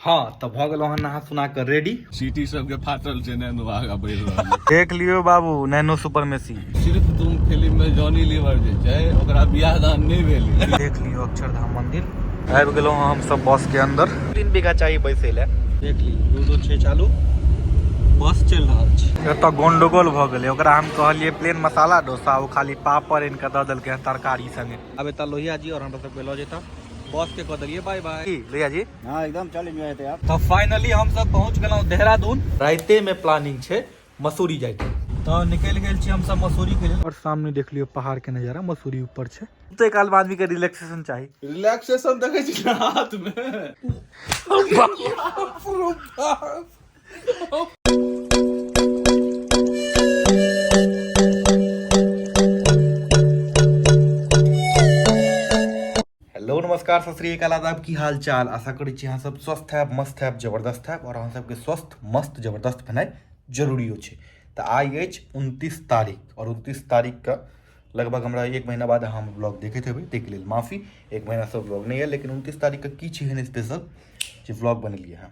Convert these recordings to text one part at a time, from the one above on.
हाँ तो भ गेलहुँ हन नहा सुना के रेडी। सीटी सबके फाटल छै, नैनो आगा बढ़ि रहल। देख लियो बाबू, नैनो सुपर मेसी। सिर्फ तुम फिल्म में जॉनी लीवर जे छै ओकरा बियाह दान नहि भेलै। देख लियो अक्षरधाम मंदिर। आबि गेलहुँ हम सब बस के अंदर। 3 बीघा चाहिए बैसै लए। देख लियो 2-2 6 चालू बस चलि रहल छै। एतऽ गोंडगोल भऽ गेलै, ओकरा हम कहलियै प्लेन मसाला डोसा, ओ खाली पापड़ आनि कऽ दऽ देलकै हन तरकारी संगे। आब एतऽ लोहिया जी और हमरा सबके लऽ जेता, बस के कऽ देलियै बाय बाय। की लोहिया जी? हाँ एकदम चल एंजॉय हेतै आब। तऽ फाइनली हम सब पहुँच गेलहुँ देहरादून। राइते में प्लानिंग छै मसूरी जाइके, तऽ निकलि गेल छी हम सब मसूरी के लेल। और सामने देख लियो पहाड़ के नजारा, मसूरी ऊपर छै। ओते काल में आदमी के रिलैक्सेशन चाही। रिलैक्सेशन देखै छी ने हाथ में। हेलो नमस्कार सत श्री अकाल आदाब, की हाल चाल? आशा करै छी अहाँ सब स्वस्थ हैब, मस्त हैब, जबरदस्त हैब। और अहाँ सबके स्वस्थ मस्त जबरदस्त भेनाइ जरूरियो छै। तऽ आइ अछि 29 तारीख और 29 तारीख के लगभग हमरा 1 महीना बाद अहाँ हमर ब्लॉग देखैत हेबै, ताहिके लेल माफी, 1 महीनासँ ब्लॉग नहि आयल। लेकिन 29 तारीख के की छै एहन स्पेशल जे ब्लॉग बनेलियै हँ?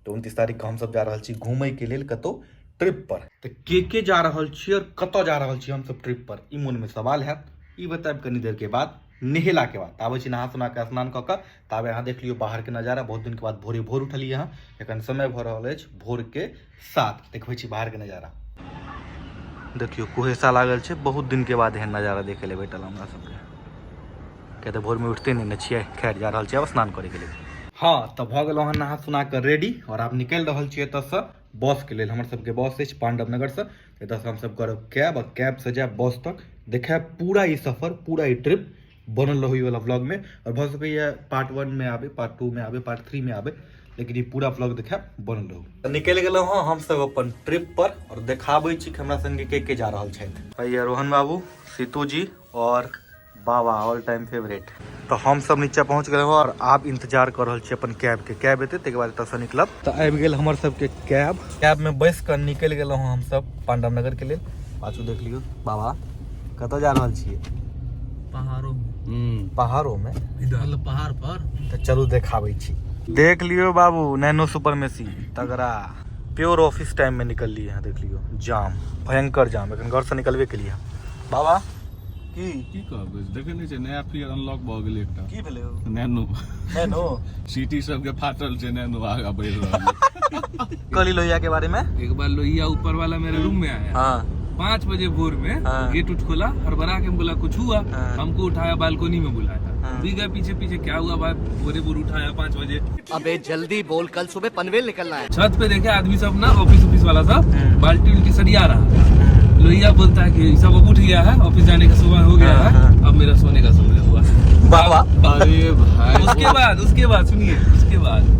तऽ 29 तारीख के हमसब जा रहल छी घूमयके लेल कतहु ट्रिप पर। तऽ के के जा रहल छी और कतऽ जा रहल छी हमसब ट्रिप पर, ई मोनमे सवाल हैत। ई बतायब कनी देर के बाद, नहेला के बाद। आबै छी नहा सुना के स्नान कऽ कऽ, ताबे अहाँ देख लियौ बाहर के नजारा। बहुत दिन के बाद भोरे भोर उठलियै हँ, एखन समय भऽ रहल अछि भोर के 7। देखबै छी बाहर के नजारा। देखियौ कुहेसा लागल छै, बहुत दिन के बाद एहन नजारा देखै लए भेटल हमरा सबके, किया तऽ भोरमे उठते नहि ने छियै। खैर जा रहल छियै आब स्नान करैके लेल। हाँ तऽ भऽ गेलहुँ हँ नहा सुना कऽ रेडी और आब निकलि रहल छियै एतऽसँ बस के लेल। हमर सबके बस अछि पांडव नगरसँ, एतऽसँ हमसब करब कैब और कैबसँ जायब बस तक। देखायब पूरा ई सफर, पूरा ई ट्रिप, बनल रहू ई वाला व्लॉग में। और भऽ सकैए पार्ट 1 में आबे, पार्ट 2 में आबे, पार्ट 3 में आबे, लेकिन ई पूरा व्लॉग देखायब, बनल रहू। तऽ निकलि गेलहुँ हँ हमसब अपन ट्रिप पर और देखाबै छी कि हमरा संगे के के जा रहल छथि। भैया रोहन बाबू, सीतू जी और बाबा ऑल टाइम फेवरेट। तऽ हम सब नीचा पहुँच गेलहुँ और आब इंतजार कऽ रहल छी अपन कैब के। कैब एतै ताहिके बाद एतऽसँ निकलब। तऽ आबि गेल हमर सबके कैब। कैब में बैस कऽ निकलि गेलहुँ हम सब पांडव नगर के लेल। पाछू देख लियौ बाबा कतऽ जा रहल छियै? पहाड़ों में। पहाड़ों में? मतलब पहाड़ पर। तऽ चलू देखाबै छी। देख लियौ बाबू नैनो सुपर मेसी तगड़ा। प्योर ऑफिस टाइम में निकललियै हँ। देख लियौ जाम, भयंकर जाम। एखन घरसँ निकलबे केलियै हँ। बाबा की की कहबै, देखे नहि छै नया फियर अनलॉक भऽ गेलै एकटा। की भेलै? नैनो। नैनो सिटी सबके फाटल छै, नैनो आगा बढ़ि रहल। कहली लोहिया के बारे में। एक बार लोहिया ऊपर वाला मेरे रूम में आया। हाँ। 5 बजे भोर में। हाँ। गेट उठ खोला, हड़बड़ा के बोला कुछ हुआ? हाँ। हमको उठाया, बालकोनी में बुलाया। हाँ। भी गए पीछे पीछे, क्या हुआ भाई, भोरे भोर उठाया 5 बजे। अबे जल्दी बोल, कल सुबह पनवेल निकलना है। छत पे देखे आदमी सब ना, ऑफिस ऑफिस वाला सब बाल्टी उल्टी सरिया रहा। लोहिया बोलता है कि सब अब उठ गया है, ऑफिस जाने का सुबह हो गया है, अब मेरा सोने का समय हुआ। बाबा। अरे भाई। उसके बाद सुनिए, उसके बाद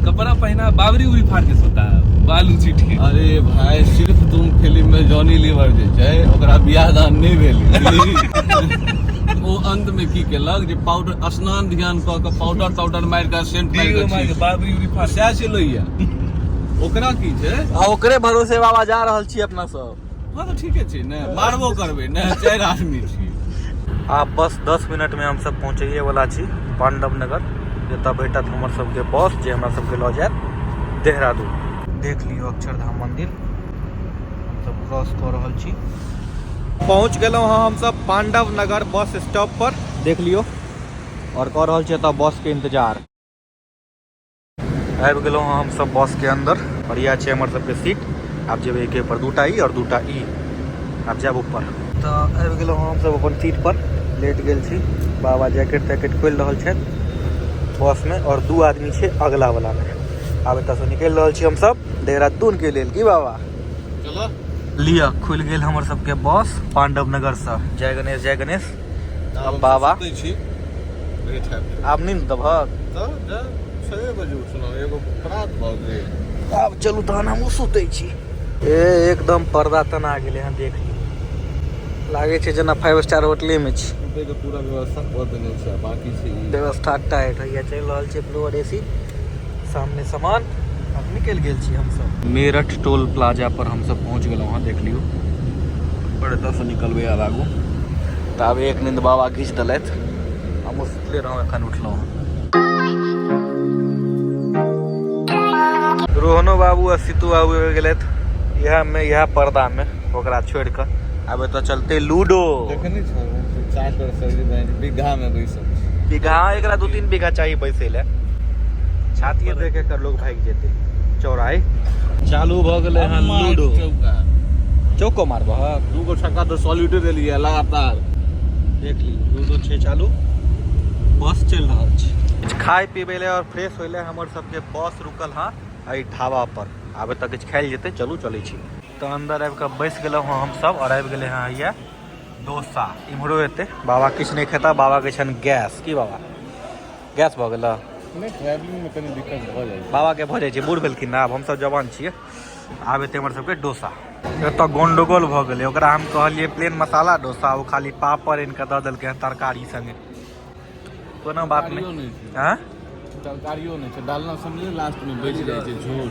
कपड़ा पहना, बाबरी उबरी फाड़ के सोता है, बाल ऊंची ठीक। अरे भाई सिर्फ तुम फिल्म में जॉनी लीवर जे छै ओकरा बियाह दान नहि भेलै। ओ अंत में की केलक जे पाउडर स्नान ध्यान कऽ के पाउडर ताउडर मारि कऽ सेंट मारि कऽ बाबरी उबरी फाड़ सएह छै लोहिया। ओकरा की छै? आ ओकरे भरोसे बाबा जा रहल छी अपना सब। हाँ तऽ ठीके छै ने, मारबो करबै ने, 4 आदमी छी। आब बस 10 मिनट में हम सब पहुँचैए वाला छी पांडव नगर, जतऽ भेटत हमर सबके बस जे हमरा सबके लऽ जायत देहरादून। देख लियौ अक्षरधाम मंदिर, हम सब क्रॉस कऽ रहल छी। पहुँच गेलहुँ हँ हम सब पांडव नगर बस स्टॉप पर, देख लियौ, और कऽ रहल छी एतऽ बस के इंतजार। आबि गेलहुँ हँ हम सब बस के अंदर और इएह छै हमर सबके सीट। आब जेबै एके पर, 2टा ई और 2टा ई, आब जायब ऊपर। तऽ आबि गेलहुँ हँ हम सब अपन सीट पर, लेट गेल छी। बाबा जैकेट तैकेट खोलि रहल छथि बस में और 2 आदमी छै अगला वाला में। आब एतऽसँ निकलि रहल छी हम सब देहरादून के लेल। की बाबा? चलो। लिअ खुलि गेल हमर सबके बस पांडव नगर सँ। जय गणेश जय गणेश। अब बाबा छी। आब नींद देबहक? तऽ 6 बजे उठलहुँ, एगो प्रात भऽ गेल। आब चलू तहन हमहूँ सुतै छी। ए एकदम पर्दा तना गेलै हँ, देख लियौ, लागै छै जेना 5 स्टार होटले में छी। सुतैके पूरा व्यवस्था कऽ देने छै, आ बाकी छै ई। व्यवस्था टाइट होइया। चलि रहल छै ब्लोअर एसी, सामने सामान। अब निकलि गेल छी हमसब। मेरठ टोल प्लाजा पर हमसब पहुँच गेलहुँ हँ, देख लियौ। पर एतऽसँ निकलबै आब आगू। तऽ आब एक नींद बाबा घीच देलथि, हमहूँ सुतले रहौं, एखन उठलहुँ हँ। रोहनो बाबू आ सीतू बाबू आबि गेलथि इएह मे, इएह पर्दा मे, ओकरा छोड़ि कऽ। आब एतऽ चलते लूडो। देखने छौ चाकर शरीर बनि बीघा में बैसल छै। बीघा एकरा 2-3 बीघा चाही बैसै लए। छातिए देख के लोग भागि जेतै। चौराहे चालू भऽ गेलै हँ लूडो। चौका चौको मारबह? 2 गो छक्का तऽ सॉलिडे देलियै लगातार। देख ली, लूडो छै चालू, बस चलि रहल छै। खाय पीबै लए और फ्रेश होइ लए हमर सबके बस रुकल हँ एहि ढाबा पर। आब एतऽ किछु खायल जेतै, चलू चलै छी। तऽ अंदर आबि कऽ बैस गेलहुँ हँ हमसब और आबि गेलै हँ हैया डोसा। इम्हरो एतै बाबा किछु नहि खेता, बाबाके छनि गैस। की बाबा, गैस भऽ गेल? नहि, ट्रैवलिंग में कनी दिक्कत भऽ जाइ छै। बाबाके भऽ जाइ छै, बूढ़ भेलखिन ने, आब हमसब जवान छियै। आब एतै हमर सबके डोसा। एतऽ गोंडगोल भऽ गेलै। ओकरा हम कहलियै प्लेन मसाला डोसा, ओ खाली पापड़ आनि कऽ दऽ देलकै हँ तरकारी संगे। कोनो बात तरकारियो नहि। नहि छै। हँ, तरकारियो नहि छै, डालना समझे लास्ट में बचि जाइ छै झोर।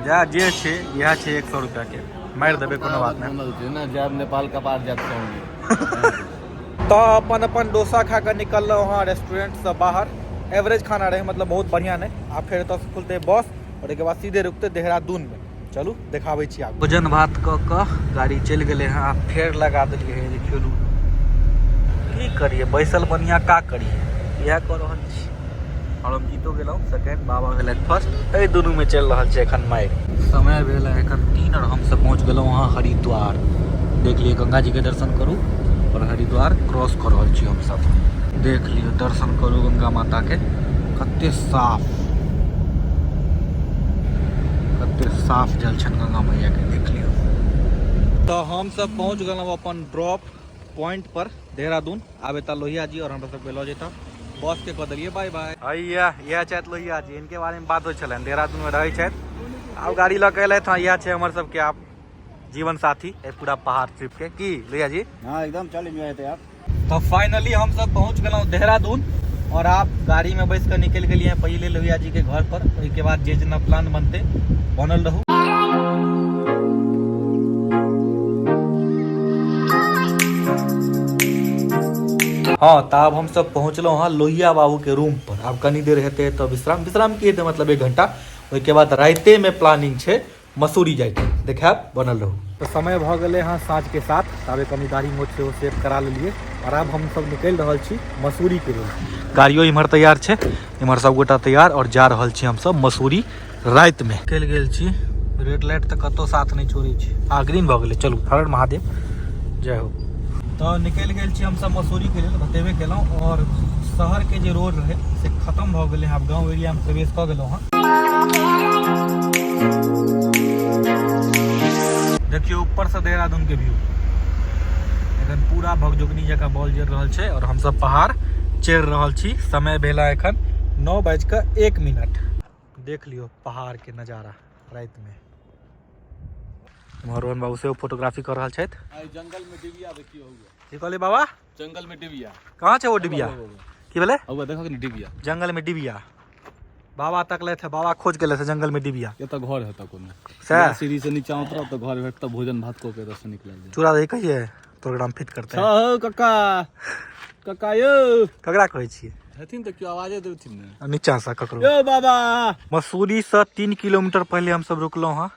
जा जे छै इएह छै, 100 रुपैआके मारि देबै, कोनो बात नहि। बनल छै ने, जायब नेपाल कपार जायब संगे। तऽ अपन अपन डोसा खा कऽ निकललहुँ हँ रेस्टोरेंटसँ बाहर। एवरेज खाना रहै, मतलब बहुत बढ़िआँ नहि। आ फेर एतऽसँ खुलतै बस और ओहिके बाद सीधे रुकतै देहरादूनमे। चलू देखाबै छी आब। भोजन भात कऽ कऽ गाड़ी चलि गेलै हँ। आ फेर लगा देलियै हँ, देखियौ लूडो। की करियै, बैसल बढ़िआँ का करियै, इएह कऽ रहल छी। और हम जीतो गेलहुँ सेकेंड, बाबा भेलथि फर्स्ट। एहि दुनूमे चलि रहल छै एखन मारि। समय भेल है एखन 3 और हमसब पहुँच गेलहुँ हँ हरिद्वार। देख लियौ, गंगा जी के दर्शन करू और हरिद्वार क्रॉस कऽ रहल छी हमसब। देख लियौ, दर्शन करू गंगा माता के। कते साफ, कते साफ जल छनि गंगा मैया के, देख लियौ। तऽ हमसब पहुँच गेलहुँ अपन ड्रॉप पॉइंट पर देहरादून। आब एतऽ लोहिया जी और हमरा सबके लऽ जेता। बस के कऽ देलियै बाय बाय। हैया इएह छथि लोहिया जी, इनके बारे में बात होइ छलनि, देहरादून में रहै छथि। आब गाड़ी लऽ के एलथि हँ। इएह छै हमर सबके आब जीवन साथी एहि पूरा पहाड़ ट्रिप के। की लोहिया जी? हाँ, एकदम चल एंजॉय हेतै आब। तऽ फाइनली हम सब पहुँच गेलहुँ देहरादून और आप गाड़ी में बैस कऽ निकलि गेलियै पहिले लोहिया जी के घर पर। ओहिके बाद जे जेना प्लान बनतै, बनल रहू। हाँ, तऽ आब हमसब पहुँचलहुँ हँ लोहिया बाबू के रूम पर। आब कनी देर हेतै तऽ विश्राम। विश्राम की हेतै, मतलब 1 घंटा। ओहिके बाद राइते में प्लानिंग छै मसूरी जाइके, देखायब, बनल रहू। तऽ समय भऽ गेलै हँ साँझके 7। ताबे कनी दाढ़ी मोछ सेहो सेव करा लेलियै और आब हमसब निकलि रहल छी मसूरीके लेल। गाड़ियो इम्हर तैयार छै, इम्हर सबगोटा तैयार और जा रहल छी हमसब मसूरी रातिमे। निकलि गेल छी। रेड लाइट तऽ कतहु साथ नहि छोड़ै छै। आ ग्रीन भऽ गेलै, चलू, हर हर महादेव, जय हो। तऽ निकलि गेल छी हमसब मसूरीके लेल, बतेबे केलहुँ। और शहरके जे रोड रहै से खतम भऽ गेलै, आब गाँव एरियामे प्रवेश कऽ गेलहुँ हँ। देखियौ ऊपरसँ देहरादून के व्यू। एखन पूरा भगजोगनी जकाँ बॉल जरि रहल छै और हमसब पहाड़ चढ़ि रहल छी। समय भेल है एखन 9:01। देख लियौ पहाड़ के नजारा रातिमे। इम्हर रोहन बाबू सेहो फोटोग्राफी कऽ रहल छथि। आइ जंगल में डिबिया देखियो हुआ। की कहलियै बाबा? जंगल में डिबिया। कहाँ छै ओ डिबिया? की भेलै? हुआ देखो कि डिबिया। जंगल में डिबिया बाबा तकलथि है, बाबा खोज गेलथि है जंगल में डिबिया। एतऽ घर हेतऽ कोनो। सएह? सीढ़ी से नीचा उतरब तऽ घर भेटत, भोजन भात कऽ के एतऽ से निकलल जाय। चूड़ा दही कहिए प्रोग्राम फिट करते हैं। हौ कक्का, कक्का यौ। ककरा कहै छियै? हेथिन तऽ केओ आवाजे देथिन ने। नीचा से ककरो। यौ बाबा। मसूरी से 3 किलोमीटर पहले हम सब रुकलहुँ हँ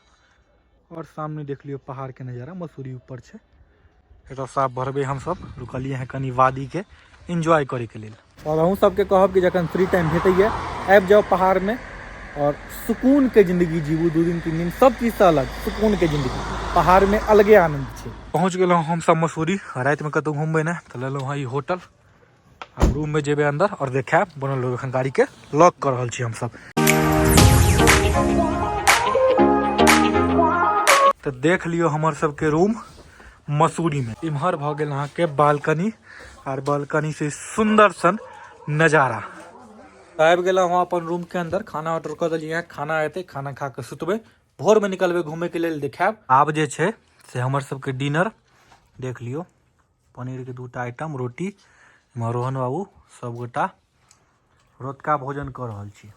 और सामने देख लियौ पहाड़ के नजारा। मसूरी ऊपर छै। एतऽ साफ भरबै। हम सब रुकलियै हँ कनी वादी के एंजॉय करे के लेल। और अहूँ सबके कहब कि जखन फ्री टाइम भेटैया आबि जाउ पहाड़ में और सुकून के जिंदगी जीबू। 2 दिन 3 दिन सब चीज से अलग सुकून के जिंदगी, पहाड़ में अलगे आनंद छै। पहुँच गेलहुँ हम सब मसूरी। रातिमे कतहु घुमबै नहि तऽ लेलहुँ हँ ई होटल। आब रूम में जेबै अंदर और देखायब, बनल रहू। एखन गाड़ी के लॉक कऽ रहल छी हमसब। तऽ देख लियौ हमर सबके रूम मसूरी में। इम्हर भऽ गेल अहाँके बालकनी आर बालकनी से सुंदर सन नजारा। आबि गेलहुँ हँ अपन रूम के अंदर। खाना ऑर्डर कऽ देलियै हँ, खाना एतै, खाना खा कऽ सुतबै, भोर में निकलबै घूमे के लेल, देखायब। आब जे छै से हमर सबके डिनर देख लियौ, पनीर के 2टा आइटम, रोटी। इम्हर रोहन बाबू सबगोटा रतुका भोजन कऽ रहल छी।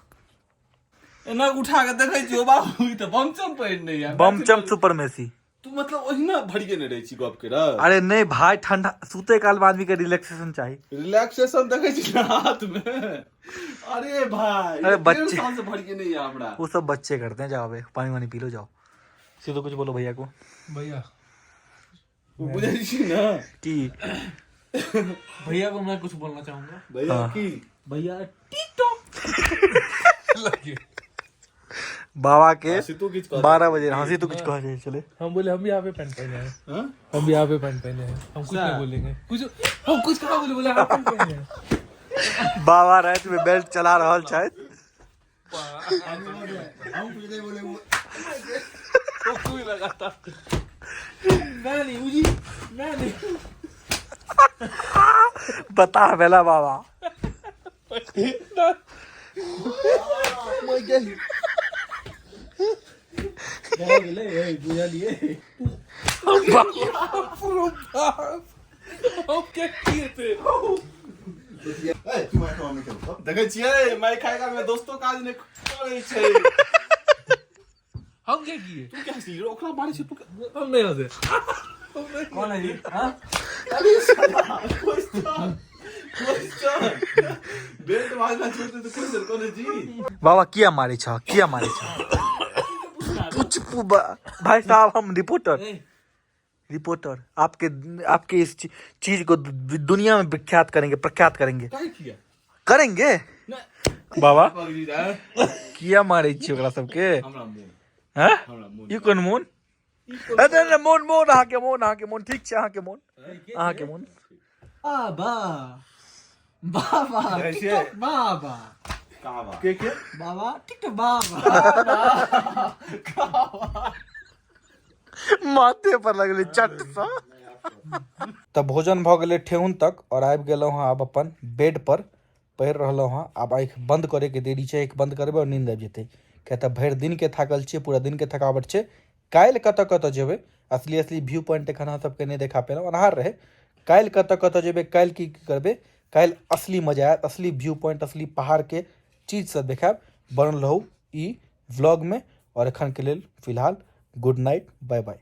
एना उठा के देखै छियौ बाबू, ई तऽ बमचम पहिरने या। बमचम सुपर मेसी। तू मतलब ओहिना भरिए नहि रहै छी गप के रह। अरे नहीं भाई, ठंडा सूते काल में आदमी के रिलैक्सेशन चाहिए। रिलैक्सेशन देखै छी ने हाथ में। अरे भाई, अरे डेढ़ बच्चे। साल से भरिए नहीं है हमरा। वो सब बच्चे करते हैं। जाओ बे, पानी वानी पी लो जाओ। सीधो कुछ बोलो भैया को। भैया बुझै छी ने कि भैया को मैं कुछ बोलना चाहूंगा। भैया की भैया बाबा के हँसी तू किछु कह। 12 बजे हंसी तो कुछ कह जाए चले। हम बोले हम भी यहाँ पे पैंट पहने हैं। हाँ? हम भी यहाँ पे पैंट पहने हैं, हम कुछ नहीं बोलेंगे। कुछ हम कुछ कहाँ बोले, बोले आप पैंट पहने हैं। बाबा रात में बेल्ट चला रहल छथि। मैं नहीं उजी, मैं नहीं। बता बेला बाबा। हम क्या किए थे? देखै छियै मारि खाय काल में दोस्तो काज नहि करै छै। हम क्या किए? तू क्या हँसली? ओकरा मारै छै तू। हम नहीं हंसे। कौन है जी? हाँ? क्वेश्चन क्वेश्चन बेल्ट मारना छोड़ते तो क्वेश्चन कौन है जी? बाबा किया मारे छ, किया मारे छ? कुछ भाई साहब, हम रिपोर्टर रिपोर्टर आपके आपके इस चीज को दुनिया में विख्यात करेंगे, प्रख्यात करेंगे। काहे किया? करेंगे बाबा। पगड़ी जाए। किया मारे छी ओकरा सबके? हमरा मोन हैं? हमरा मोन। ई कोन मोन? अरे अरे मोन मोन, अहाँके मोन, अहाँके मोन ठीक छै, अहाँके मोन, अहाँके मोन। बाबा बाबा टिकटॉक बाबा। कावा के बाबा टिकटॉक बाबा। माथे पर लगले चट सा। तऽ भोजन भऽ गेलै ठेहुन तक और आबि गेलहुँ हँ आब अपन बेड पर पड़ि रहलहुँ हँ। आब आँखि बंद करैके देरी छै, आँखि बंद करबै और नींद आबि जेतै, किया तऽ भरि दिनके थाकल छियै, पूरा दिनके थकावट छै। काल्हि कतऽ कतऽ जेबै, असली असली व्यू पॉइंट एखन अहाँ सबके नहि देखा पेलहुँ, अन्हार रहै। काल्हि कतऽ कतऽ जेबै, काल्हि की की करबै, काल्हि असली मजा आयत, असली व्यू पॉइंट, असली पहाड़के चीज सब देखायब। बनल रहू ई व्लॉगमे और एखनके लेल फिलहाल गुड नाइट, बाय बाय।